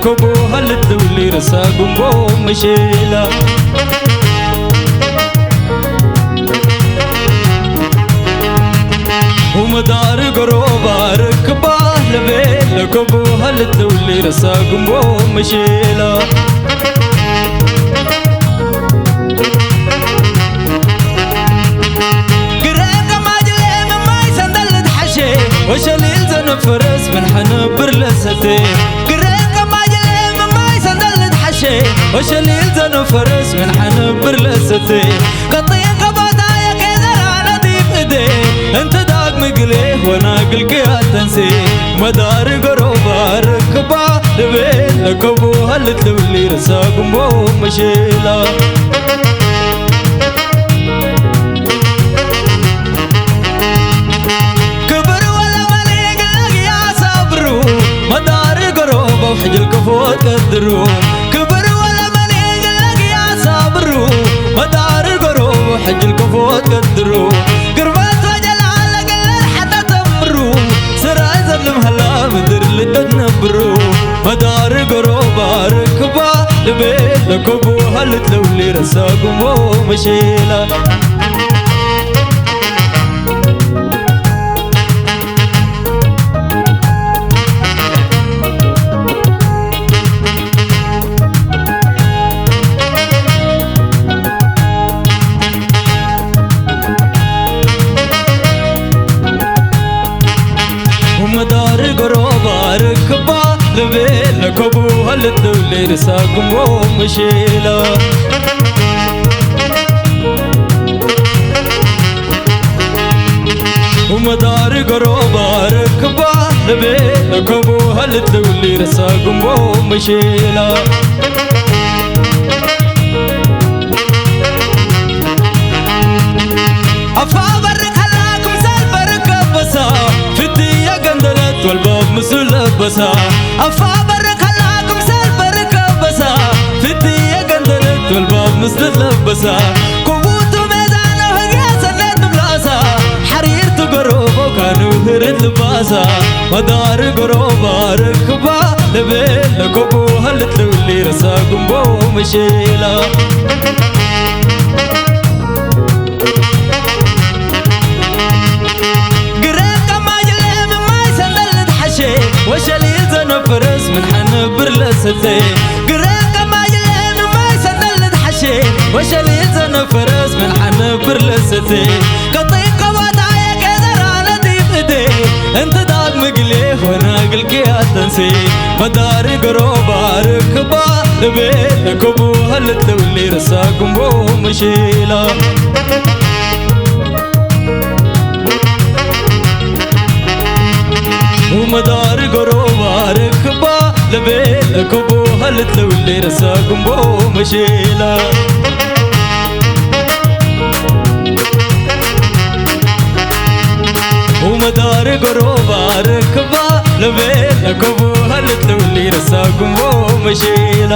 ከቦ ሃልት ትብሊ ርሳ ጉንቦ መሸላ። ወመዳር ገሮባ ርክባ ለቤለ ከቦ ሃልት ትብሊ ርሳ ጉንቦ መሸላ። ግረን ከማጅሌ መማይ ሰንደል ንትሓሼ ወሸሊል ዘነፈረስ ምን ሓነብር ለሰቴ። ግረን ከማጅሌ መማይ ሰንደል ንትሓሼ ወሸሊል ዘነፈረስ ምን ሓነብር ለሰቴ። ቀጢን ከባታ የኬዘራ ነዲፍ እዴ እንተ ዳግሚ ግሌ ሆና ግልቅያ ተንሴ። መዳር ገሮባ ርክባ ልቤ ለከቡ ሃልት ልብሊ ርሳ ጉንቦ መሸላ። ክብር ወለመኔ ግለግያ ሳብሩ መዳር ገሮባው ሕጅል ከፎት ቀድሩ። ክብር ወለመኔ ግለግያ ሳብሩ መዳር ገሮባው ሕጅል ከፎት ቀድሩ። ግርመት ወጀላለ ግለል ሓታ ተምሩ ስራ ዘልም ሃላ ምድር ልደት ነብሩ። መዳር ገሮባ ርክባ ልቤ ለከቡ ሃልት ለውሊ ረሳ ጉሞ መሸላ። ወመዳር ገሮባ ርክባ ልቤ ለከቡ ሃልት ለውሊ ረሳ ጉሞ መሸላ። ወመዳር ገሮባ ርክባ ልቤ ለከቡ ሃልት ልውሊ ረሳ ጉንቦ መሸላ። ኣፋ በርክ ሃላ ክምሳል በርክ ከበሳ ፍትየ ገንደለት ወልባብ ምስሉ ለበሳ። ኣፋ በርክ ሃላ ክምሳል በርክ ከበሳ ፍትየ ገንደለት ወልባብ ምስሉ ለበሳ። ኩቡቱ ሜዛኖ ህግያ ሰነት ንብላሳ ሓሪር ትገሮቦ ካኑ ህርት ልባሳ። መዳር ገሮባ ርክባ ልቤ ለኮቡ ሃልት ልውሊ ረሳ ጉንቦ መሸላ። ግረን ከማጅለ ምማይ ሰንደል ንትሓሼ ወሸሊል ዘነፈረስ ምን ሓነብር ለሰተ። ግረን ከማጅለ ምማይ ሰንደል ንትሓሼ ወሸሊል ዘነፈረስ ምን ሓነብር ለሰተ። ቀጢን ከቦታ የቄዘራ ነዲፍ እዴ እንተ ዳግሚ ግሌ ሆና ግልቅያ ተንሴ። መዳር ገሮባ ርክባ ልቤ ለኮቡ ሃልት ልውሊ ረሳ ጉንቦ መሸላ። ወመዳር ገሮባ ርክባ ልቤ ለኮቡ ሃልት ልውሊ ረሳ ጉንቦ መሸላ። ወመዳር ገሮባ ርክባ ልቤ ለኮቡ ሃልት ልውሊ ረሳ ጉንቦ መሸላ።